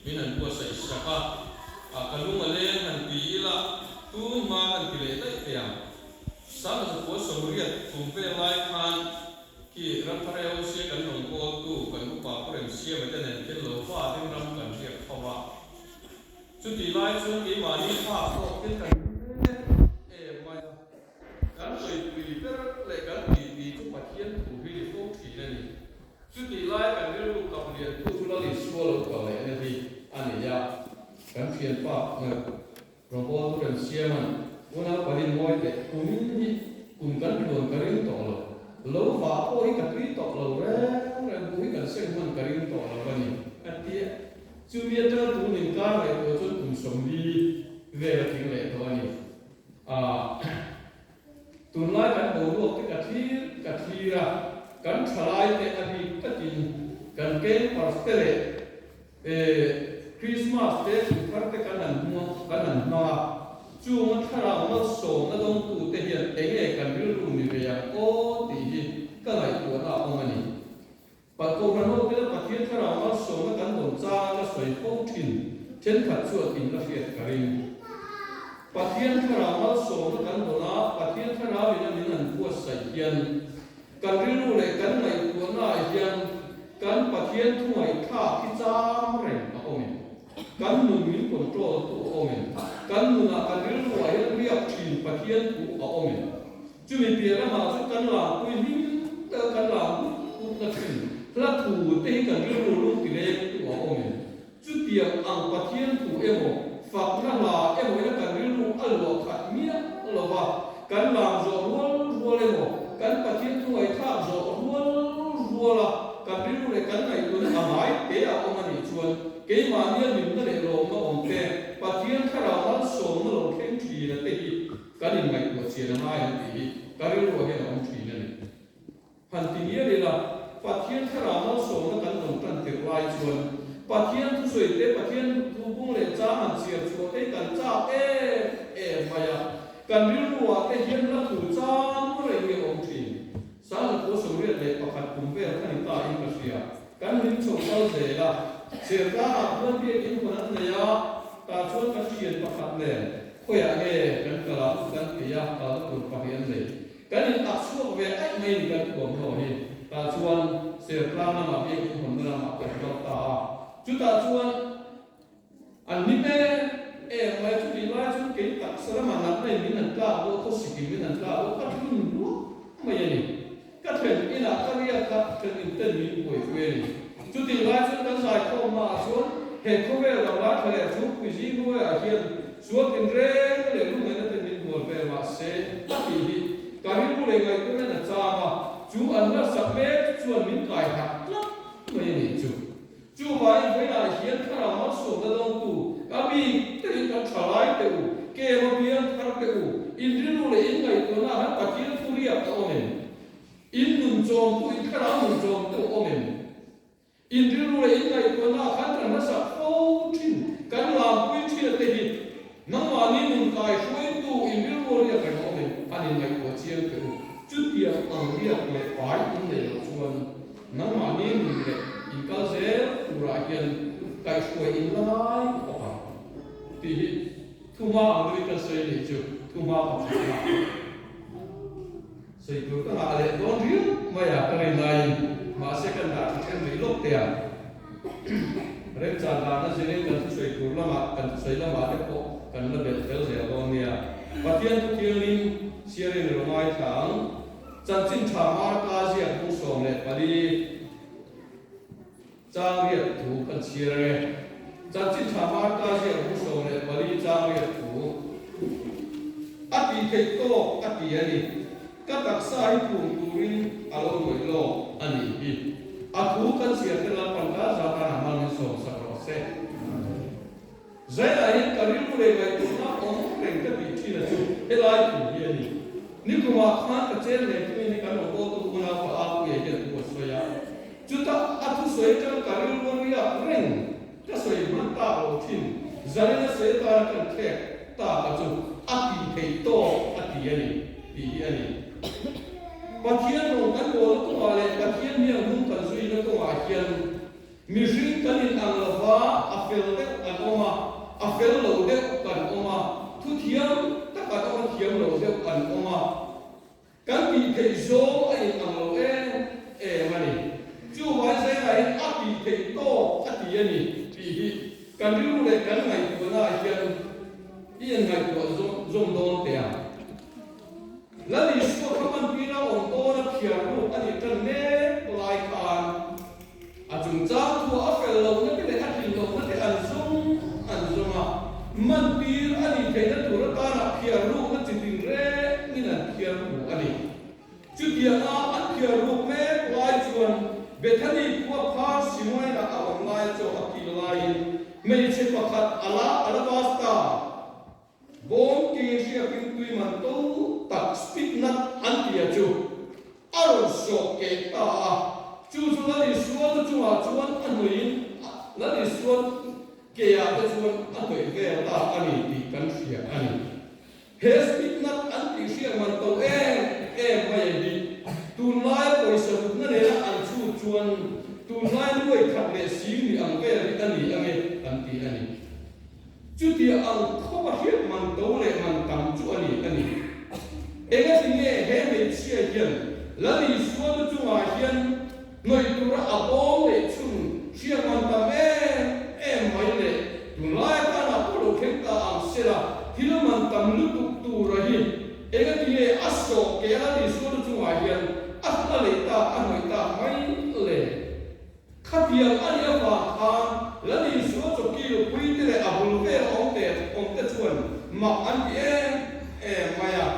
Min han buatsaih sak a, a ka lung a leng han ti ila, tun hma kan ti leh daih teh ang. Sangha zakua 80 kum vel lai khan khi Ramthar AOC a kan rawn kawltu kan upa Pu Remsiama te nen khian lo vatin ram kan riak tho a. Chutih lai chuan keimahni thlak pawh thil kan hlim em em mai a. Kan sawipui ber leh kan titi chu Pathian thu hi ni fo thin a ni. Chutih lai kan rilru kap liantu chu Lal Isua lo kal lehna hi a ni a. Kan thianpa rawngbawltu Remsiama'n unau panin ngawi teh kumin hi kum kan tluan ka ring tawh lo, lo vah pawh hi ka tui tawh lo reng reng, buh hi kan seng hman ka ring tawh lo a ni, a ti a. Chumi atanga tun inkar ngaihtuah chuan kum 40 vel a tling leh tawh a ni. Tunlai kan boruak te ka thlir ka thlir a, kan thalai te a bik takin kan campers te leh Christmas te kumthar te kan han hmang kan han hmang a, chunga thlarau malsawmna dawngtu te hian enge kan rilru ni ve ang aw tih hi ka ngaihtuahna a awm a ni. Kohhran ho tela Pathian thlarau malsawmna kan dawn changa ka sawi fo thin thenkhat chuan in la hriat ka ring. Pathian thlarau malsawmna kan dawn a, Pathian thlarau in a min an buatsaih hian kan rilru leh kan ngaihtuahna ah hian kan Pathian thu ngaihthlak hi chang reng a awm em? Kan nun min control tu a awm em? Kan nunah kan rilru ah hian riak thin Pathian thu a awm em? Chumi piah lamah chu kan langpui hlim tak a kan lang ut ut na thin. Hla thu te hi kan rilru lung ti leng tu a awm em? Chutiang ang Pathian thu emaw, fakna hla emaw ina kan rilru a luah khat miah lo va, kan lang zawh rual rual emaw, kan Pathian thu ngaihthlak zawh rual rual a kan rilru leh kan ngaihtuahna a ngai te a awm a nih chuan keimahnia hlimna leh lawmna awm te, Pathian thlarau malsawmna lo thleng thin a te hi Kan inngaihtuah chian a ngai ang tih hi ka rilruah hian a awm thin a ni. Han ti ngial ila, Pathian thlarau malsawmna kan rawn tan tirh lai chuan Pathian thusawi te, Pathian thu bung leh chang han chhiar chhuah te hi kan chak em em mai a, kan rilruah te hian hla thu chang reng hi a awm thin. 1981 kum vel kha ni ta in ka hria. Kan hlim chho kal zel a, Sertlangah khuan biakinn hawn an nei a, tah chuan ka thian pakhat nen Khawiah nge kan kal ang kan ti a, kalna tur pahnih an nei. Kan in ak chhuak ve aih mai ni kan thuamhnaw hi. Tah chuan Sertlang lamah biakinn hawnna lamah kan kal ta a. Chutah chuan an hlim em em mai a, chutih lai chuan kei taksa lamah natna in min han tlak dawh, khawsik in min han tlak dawh, ka thlun ruak mai a ni. Ka then inah ka riak a, then in ten min buaipui a ni. Chutih lai chuan kan zaikhawmna ah chuan he khawvel dang lai thla leh chhungpui zing hnuaiah hian sual tinreng leh lungngaihna ten min bual vel mah se a tih hi ka rilru leh ngaihtuahna a chang a, chu an hlasak mek chuan min kai harh tlat mai a nih chu. Chuvangin vawiinah hian thlarau malsawmna dawngtu a bik takin kan tha lai teh u, kem a biang thar teh u, in rilru leh in ngaihtuahna ah hian Pathian thu riak a awm em? In nun chawmtu, in thlarau nun chawmtu a awm em? In rilru leh in ngaihtuahna ah khan kan hmasak fo thin, kan lampui thin a te hi nangmahni nun kai hruaitu in rilru a riak reng a awm em? An in ngaihtuah chiang teh u. Chutiang ang riak leh pai in nei loh chuan Nangmahni nun leh inkal zel turah hian kaihhruai in la ngai khawp ang tih hi thuhma ang deuhin kan sawi anih chu, thuhma pakhatna sawi tur ka ngah leh dawn riau mai a ka rin laiin mahse kan dah tha then rih lawk teh ang. Remchan dana zirin kan thusawi tur lamah kan thusawi lamah te pawh kan la belh tel zel dawn nia. Pathian thu thianghlim siarin ro ngaithla ang. Chanchin tha Marka ziak bung 14 chang riat thu kan chhiar ang e. Chanchin tha Marka ziak bung 14 chang riat thu a tih theih tawk a ti a ni. Ka taksa hi phum turin a lo ngawih lawk a nih hi. A thu kan chhiar te Lalpan ka za tan a hmang min sawm sak rawh se. Zaiah hian ka rilru leh ngaihtuahna awm reng ka tih thin a chu helai thu hi a ni. Nikumah khan ka chen leh tungin hi kan rawn awtu unau pa Apuia hian thu a sawi a. Chutah a thusawi atang ka rilru a riak reng ka sawi hman tak lo thin. Zanin a sawi atana kan thlek tak a chu a tih theih tawk a ti a ni tih hi a ni. Pathian rawn kan bawlna kawngah leh Pathian hniang hnung kan zuina kawngah hian Mihring kan in ang lo va, fel deuh an awm a, a fel lo deuh kan awm a, thu thiam tak an awm a, thiam lo deuh an awm a. Kan tih theih zawng a in ang lo em em a ni. Chuvai zengah hian a tih theih tawk a ti a ni tih hi kan rilru leh kan ngaihtuahna ah hian i in ngaihtuah zawm dawn teh ang. Lal Isua kha hmanpina awm dawn a phiar ruk a nih tan mek lai khan A chungchang thuah a fel lohna te leh a tlin lohna te an zawng an zawng a, mantir a nih theihna tur atana phiar rukna chi tin rengin an phiar ru a ni. Chutianga an phiar ruk mek lai chuan Bethany khua phar Simoena a awm laia chaw a kil laiin hmeichhe pakhat a la alabasta bawm kengin hriakin tui man to tak spiknat an tia chu a rawn sawh keh ta a, chu chu Lal Isua lu chungah chuan a hnuiin Lal Isua keah te chuan a hnawih vel ta a ni tih kan hria a ni. He spiknat an tih hriat man to em em mai a hi tunlaia pawisa hlutna nena an chhut chuan tunlai nuai khat leh sing ni ang vel hi a ni ange an ti a ni. Chutia ang khawp a hriat man to leh man tam chu a ni a ni. Engati nge he hmeichhia hian Lal Isua lu chungah hian hnawih tura a bawm leh chhun hriat man tam em em mai le? Tunlai atana pawh lo thleng ta ang sela thil man tam lutuk tura hi engati nge a sawh ke Lal Isua lu chungah hian a hla leh tak a hnawih tak mai le? Khatiang a nih avang khan Lal Isua chawki lupui te leh a bul vel awm te awm te chuan mak an ti em em mai a.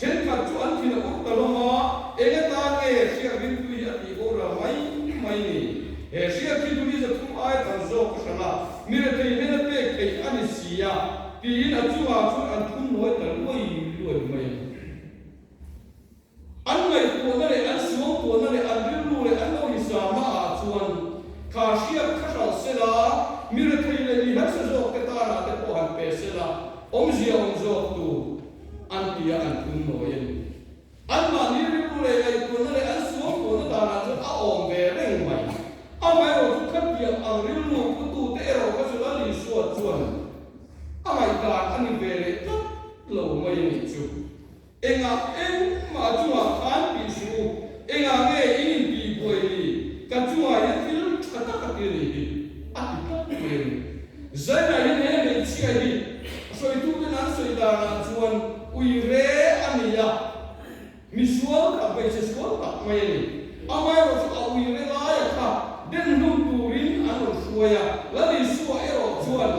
Thenkhat chu an thin a ur ta hlawm a, eng atan nge hriak ringtu hi a tih boral mai mai ni? He hriak hi tuni 300 ai tam zawk ka hran a, mi rethei hmel a pek theih a ni si a, tiin a chungah chuan an phun nawi ta luai luai mai a ni. An ngaihtuahna leh an suangtuahna leh an rilru leh an lo insamna ah chuan kha hriat kha hralh sela, mi rethei leh mi harsa zawk te tanah te pawh han pe sela, awmzia awm zawk tur an ti a an phun nawi a ni. Anmahni rilru leh ngaihtuahna leh an suangtuahna danah chuan a awm ve reng mai. Amaherawh chu khatiang ang rilru putute erawh kha chu Lal Isua chuan a ngaihdan a ni ve leh tlat lo mai a nih chu. Engah engmah chungah khan tih suh u, engah nge in intih buai ni, ka chungah hian thil tha tak a ti a nih hi, a ti tlat mai a ni. Zaina hian he hmeichhia hi a sawituten an sawi danah chuan ui re a ni a, mi sual tak, hmeichhe sual tak mai a ni. Amaherawh chu a ui re laia kha den hlum turin an rawn hruai a, Lal Isua erawh chuan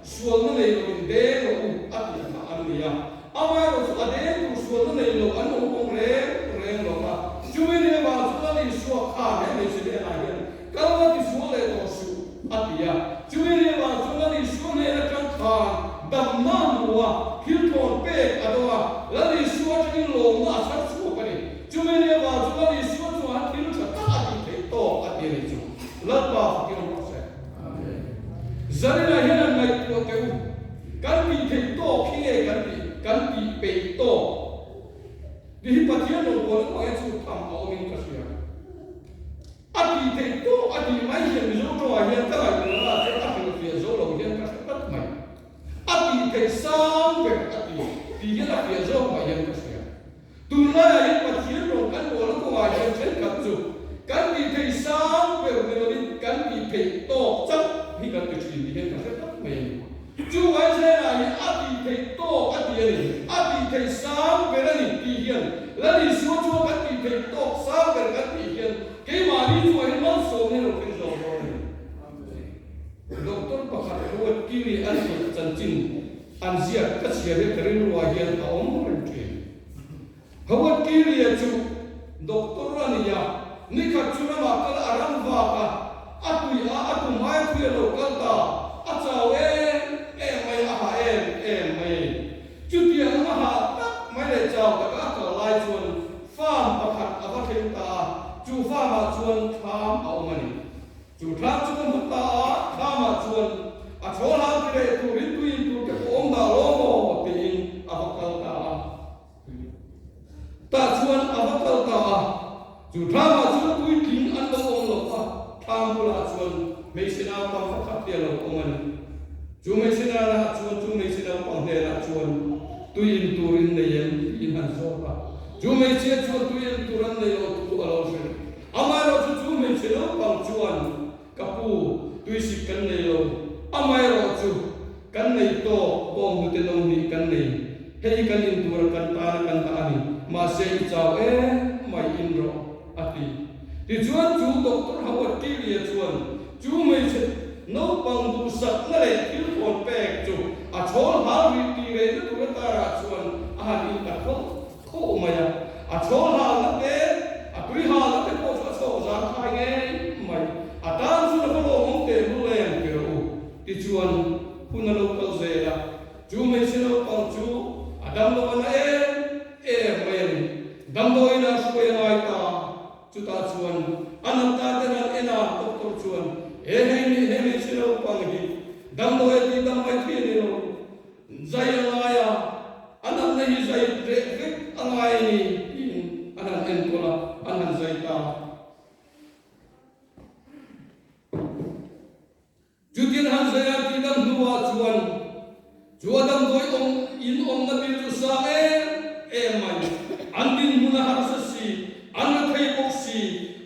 sualna nei loin deng rawh u a tih kha an ni a. Amaherawh chu a deng tur sualna nei lo an awm awm reng reng lo va, chumi ni avang chu Lal Isua khan he hmeichhe hnenah hian kal va ti sual leh tawh suh a ti a. Chumi ni avang chu Lal Isua hnen atang khan damna a hmu a, thil thawn pek a dawng a, Lal Isua atangin lawmna a chhar chhuak a ni. Chumi ni avang chu Lal Isua chuan thil tha tak a tih theih tawk a ti a ni chu. Lalpa fakin awm rawh se. Zaninah hian an ngaihtuah teh u. Kan tih theih tawk hi nge kan tih kan tih peih tawk tih hi Pathian rawngbawlna kawngah hian chu tham a awmin ka hria. A tih theih tawk a tih mai hian Mizo tawngah hian ka ngaihtuahna ah chuan a hrilhfiah zo lo hian ka hre tlat mai. A tih theih sang ber a ti tih hian a fiah zawk mai hian ka hria. Tunlaiah hian Pathian rawn kan bawlna kawngah hian thenkhat chu kan tih theih sang ber ni lovin kan tih theih tawk chauh hi kan ti thin tih hian ka hre tlat mai a ni. Chu Isaiah hi a tih theih tawk a ti a ni, a tih theih sang ber a ni tih hian Lal Isua chuan kan tih theih tawk sang ber kan tih hian keimahni chungah hian malsawmna hi a lo thleng zawk dawn a ni. Doctor pakhat Howard Keeley a tih chanchin An ziak ka chhiar hi ka rilruah hian a awm reng thin. Howard Keeley-a chu doctor a ni a, nikhat chu ramah kal a ram vak a, a tui a, a tum ai thui a lo kal ta, a chau em em mai a, a hah em em mai a ni. Chutiang a hah tak mai leh chau taka a kal lai chuan farm pakhat a va thleng ta a, chu farm-ah chuan thlam a awm a ni. Chu thlam chu ka hmu ta a, thlamah chuan a thaw hlau ti leh turin tui in tur te pawh awm dah lo maw tiin a va kal ta a. Tah chuan a va kal ta a, chu thlamah chuan puitling an lo awm lo va, thlam bulah chuan. ni. Chu hmeichhe nana chuan chu hmeichhe naupang hnenah chuan tui in tur in nei em tiin han zawt a. Chu hmeichhia chuan tui in tur an nei loh thu a lo hrilh. Amaherawhchu chu hmeichhe naupang chuan Ka pu, tuisik kan nei lo. Amaherawhchu kan nei tawk bawnghnute no hnih kan nei. Hei hi kan in tura kan tana kan dah a ni. Mahse i chau em mai in rawh, a ti. Tichuan chu Doctor Howard Keeley-a chuan chu hmeichhe naupang duhsakna leh thil thawn pek chu a chhawl hal rih tih rehna tur atarah chuan a han in ta khawlh khawh mai a. A chhawl halna te, a tui halna te pawh chu a chhawk zan khai ngei mai. A tan chu na va lawmawm teh lul em ti rawh u. Tichuan hun a lo kal zel a. Chu hmeichhe naupang chu a damlo a na em em mai a ni. Damdawiin a hruai a ngai ta. Chutah chuan a natna ten an en a, doctor chuan, He hei ni, he hmeichhe naupang hi damdawi a tih dam mai thei a ni lo. Zai a ngai a, a natna hi zai reh vek a ngai a ni, tiin an han enkawl a, an han zai ta. Chutin han zai a tih dam hnuah chuan chu a damdawi awm in awmna bil chu sang em em mai. An dinhmun a harsa si, an la thei bawk si,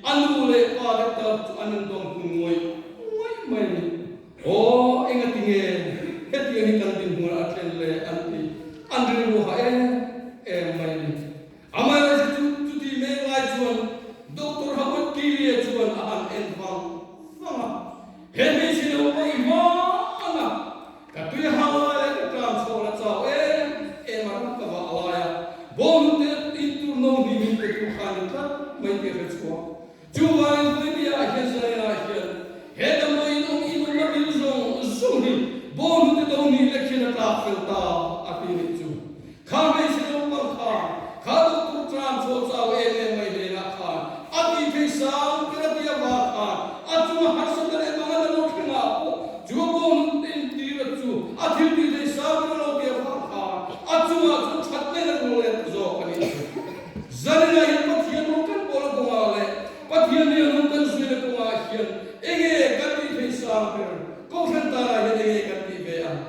a nu leh pa te tak chu an indawm kun ngawih ngawih mai a ni. Aw, engati nge hetiang hi kan dinhmun a thlen le an ti, an rilru ha em em mai a ni. Amaherawhchu chu chuti mek lai chuan Doctor Howard Keeley-a chuan a han en vang vang a, He hmeichhe naupang i hman a, ka tui hau lai leh ka tlan chhuak la chau em em a ram ka vah lai a, bawlhnute in tur no hnih min pe tu kha ni tlat mai tih a hre chhuak. Chuvangin Puipuia hian Zariah hian he damdawi in awm in awmna bil zawng zawng hi bawlhnute do nih lek hian a tlak fel ta a ti nih chu. Kha hmeichhe naupang kha, kha doctor tlan chhuah chau em em mai hnenah khan a tih thei sang ber a ti avang khan a chunga harsatna leh mangan a lo thlengah pawh chu a bawlhnute in tir a chu a thil tih thei sang ber a lo ti avang khan a chungah chuan thatna in a rul let zawk a nih chu. Zaninah hian Pathian rawng kan pawlna kawngah leh Pathian nia nung kan zuina kawngah hian enge kan tih theih sang ber? Kohhran tanah hian enge kan tih ve ang?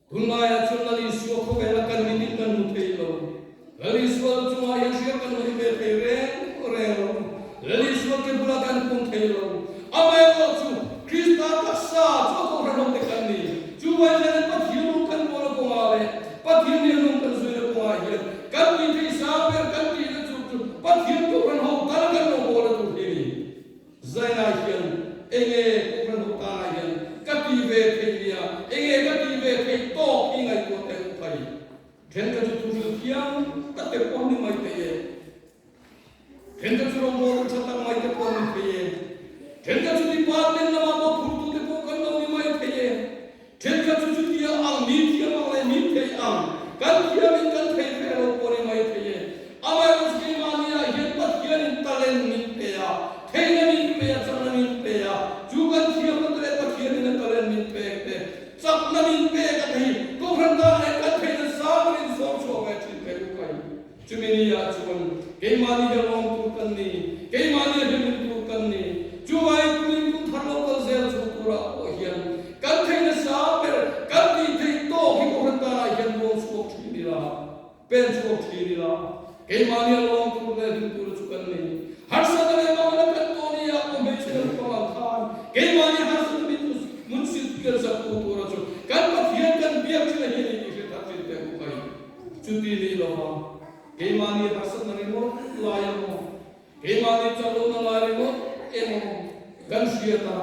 Tunlaiah chuan Lal Isua khawvela kan mitin kan hmu thei lo. Lal Isua lu chungah hian hriam kan hawi ve thei reng reng lo. Lal Isua ke bulah kan pum thei lo. Amaherawh chu Krista taksa chu a kohhran ho te kan ni. Chuvai hian Pathian rawng kan pawlna kawngah leh Pathian nia nung kan zuina kawngah hian kan tih theih sang ber kan tihna chu chu Pathian kohhran ho tal kan lo bawlna tur hi a ni. Zainah hian enge kohhran ho tanah hian ka tih ve theih nia, enge ka tih ve theih tawk hi ngaihtuah teh u phai. Thenkhat chu thuril thiam tak te pawh ni mai thei e. Thenkhat chu rawngbawltu tha tak mai te pawh ni thei e. Thenkhat chu department lamah pawh phurtu te pawh kan lo ni mai thei e. Thenkhat chu chutia ang mi thiam ang leh mi thei ang kan thiamin kan thei ve lo pawh ni mai thei e. Amaherawhchu keimahniah hian Pathianin talent min pe a, theihna min pe a, chakna min pe a, chu kan thiamna te leh Pathianin a talent min pek te, chakna min pek a thei, Kohhran tan leh kan theihna sang in sawm chhuah ve thin thei u kai. Chumi ni ah chuan keimahni hi lawm tur kan ni, keimahni hi hlim tur kan ni. Chuvangin kumin kum thar lo kal zel chho turah pawh hian kan theihna sang ber, kan tih theih tawk hi Kohhran tanah hian ruang chhuak thin ila, pen chhuak thin ila, keimahni a lawm tur leh hlim tur chu kan ni. Harsatna leh mangana kan tawh ni ah pawh hmeichhe naupang ang khan keimahni harsatna min mun sil pial zak tu tura chu kan Pathian kan biak thin a hi a ni tih hriat thar thin teh u kai. Chuti ni lova keimahni harsatna ringawt lai emaw, keimahni chaklohna lai ringawt emaw kan hriat a,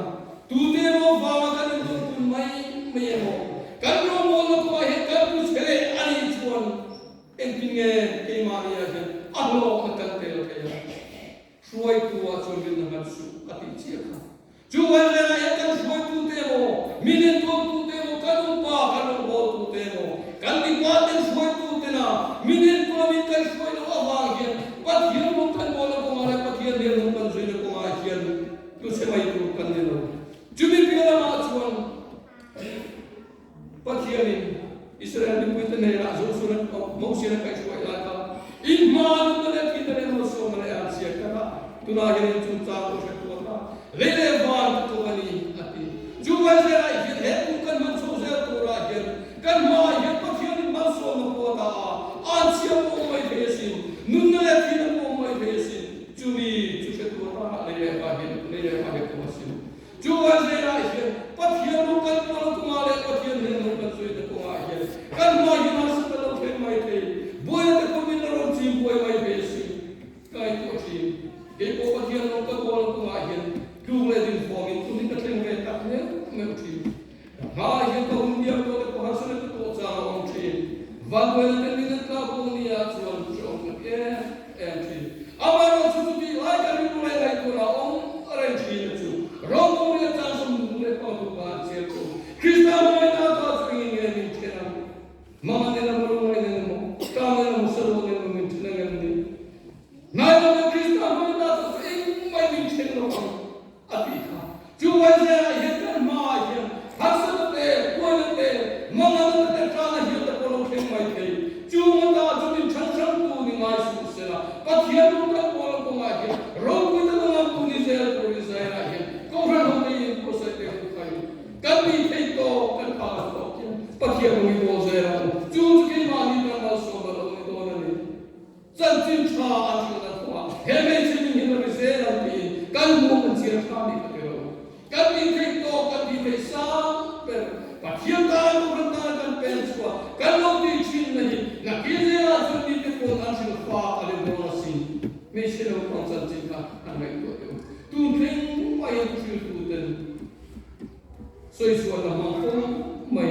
tute emaw vanga kan intawnpun mai mai emaw, kan rawngbawlna kawngah hian kan pu che leh a nih chuan engtin nge keimahniah hian a hlawkna kan tel thei a? Hruaitu ah chuan rinna hman suh a tih chiah kha. Chu Vanlena hian kan hruaitu te emaw, min enkawltu te emaw, kan upa kan rawngbawltu te emaw, kan department hruaitu tena min enkawl a min kan hruai loh avang hian Pathian rawng kan bawlna kawngah leh Pathian hmel rawng kan zuina kawngah hian tluchhe mai tur kan ni lo. Chumi piah lamah chuan Pathianin Israel mipuite hnenah Joshua Mosian a kaihhruai lai kha in hma nunna leh thihna leh malsawmna leh an chhiar kar a, tunah hian in chungchang pawh hre tuat a, lei leh van ka tlawm a ni, a ti. Chu vai zelah hian he kum kan hman chho zel turah hian kan hmaah hian Pathianin malsawmna pawh a dah a, anchhia pawh awm mai thei asin, nunna leh thihna pawh awm mai thei asin. Chumi chu hre tur atana lei leh hma hian lei leh hma hian awm asin. Chu vai zelah hian Pathian lo kal kual kawngah leh Pathian hnen lo kan zuina kawngah hian kan hma hian harsatna lo thleng mai thei, buaina te pawh min la rawn chim buai mai thei asin. Ka ngaihtuah thin. Kei pawh Pathian lo ka kual kawngah hian tluk leh din fawngin tun hi ka thleng ve tak meuh meuh thin. Ka hmaah hian ka hun biak tawh te pawh harsatna ka tawh chang a awm thin. Vanduaina te min an tlak bawk nia chuan hrehawm ka ti em em thin. Amaherawhchu chu tih lai ka rilru leh ngaihtuahna a awm reng thin a chu rawngbawl leh chang sawm duh leh pang duh kha an chel tawh. Krista hmangaihna kha chu engin nge min then ang? Mama nen emaw lungngai nen emaw, tang nen emaw, saruak nen emaw min then ang em ni? Ngaidam Krista hmangaihna kha chu engmah min then lo ang. A tih kha. Chu Vaizela hian kan hmaah hian harsatna te, huaina te, manganna te tana hian te pawh lo thleng mai thei. Chu mata chu min chhan hrangtu ni ngai suh sela, Pathian rawng kan pawl a kawngah hian ropui taka ngamtu ni zel tur Israel-ah hian Kohhran ho te in pawhsaih te hu khai kan ni thei tawk kan pa tawk hian Pathian rawng i bawl zel ang u. Chu chu keimahni tan malsawm a lo ni dawn a ni. Chanchin tha an hrilh na thuah he hmeichhe min hi la ri zel ang tiin kan hmuh kan chiang tha ni ka ti lo. Kan tih theih tawk, kan tih theih sang ber Pathian tan Kohhran tana kan pen chhuah kan lo tih thin na hi nakin zelah chuan mite pawn an hrilh fak a ni dawn asin. Hmeichhe naupang chanchin kha han ngaihtuah teh u. Tun thleng maiin hrilhtuten Sawi chhuah la hmang fo mai.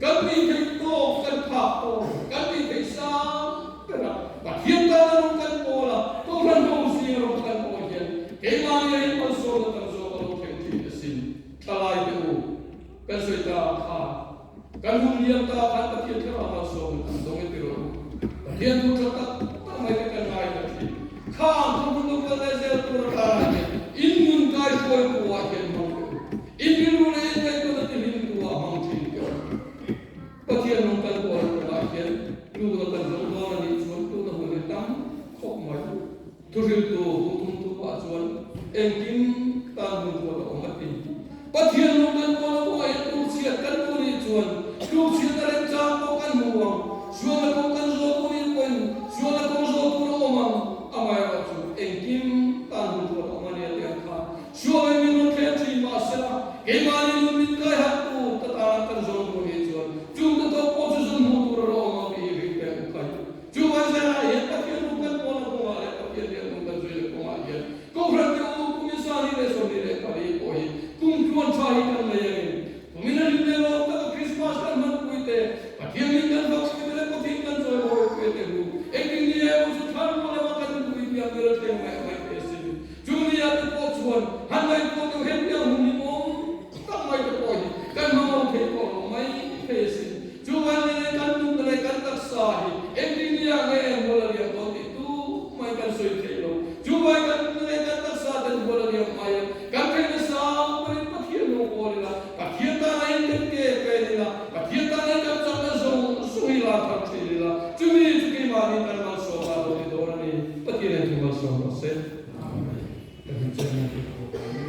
Kan tih theih tawk, kan phak tawk, kan tih theih sang ber a, Pathian tana rawng kan pawl a, Kohhran ho zinga rawng kan pawl hian keimahni a inmalsawmna tam zawk a lo thleng thin asin. Thalai te u, kan sawi ta khan, kan hun liam ta khan Pathian thlarau malsawmna tam zawng i ti rawh u. Pathian thu tha tak tak mai te kan ngai ta thin. Khang thu hun lo kal leh zel tur atana hian in nun kaihruai tu ah hian hmang teh u. In rilru leh in ngaihtuahna ti hlim tu ah hmang thin teh u. Pathian rawng kal kual kawngah hian tlukna kan zawng dawn a nih chuan tlukna hun hi tam khawp mai. Thuhriltu hu thum thu pah chuan engkim tan hun ruat a awm a ti. Pathian rawng kan kual kawngah hian tlukchhiat kan duh nih chuan tlukchhiatna remchang pawh kan hmu ang, sualna kawng kan zawh tur nih pawhin sualna kawng zawh tur a awm ang. Amaherawhchu engkim tan hun ruat a awm a nia tih ang khan Sualin min rawn thleng thin mahsela, keimahni nun min kai hattu ka tana kan zawng tur nih chuan chung ka tawk pawh chu zun hmuh tur a rawh awm ang tih hi ring pek u khai. Chu vai zelah hian Pathian ru kan pawn a kawngah leh Pathian lian ru kan zui leh kawngah hian Kohhran te u kum 24 pawh hi kum tluan tha hi kan nei angin kumin a hlim leh lawm taka Krismas kan hmanpui te, Pathian min kan fakpui te leh Pathian kan chawihawipui te hu engtin ni emaw chu thlan rual emaw kan inpui piang ber a thleng mai mai thei asin. Chu nia te pawh chuan han ngaihtuah deuh hem piang hun hi awm tak mai te pawh hi kan hmang lo thei tawh lo mai thei asin. Chu vangin nge kan nunna leh kan taksa hi engtin nia nge mual a liam dawn tih tu mai kan sawi thei lo. Chu vai kan nunna leh kan taksa ten mual a liam mai a, kan theihna sang berin Pathian lo kawl ila, Pathian tana in kan ke pen ila, Pathian tana in kan chakna zawng zawng hi lan thar thin ila, chumi chu keimahni kan malsawm a lo ni dawn a ni. Pathian hian thu malsawm rawh se. Amen. Ka hmu che nia tih ka hmu ta ni.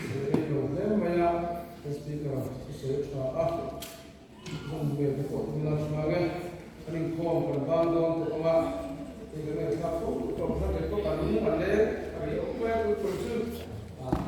Sawi lo hle mai a, kan speaker thu sawi tha a, zan ve te pawh tum la tha nge, kan inkhawm kan bang dawn tawh ang a, hei kan ngaihthlak fo tawh tlat e.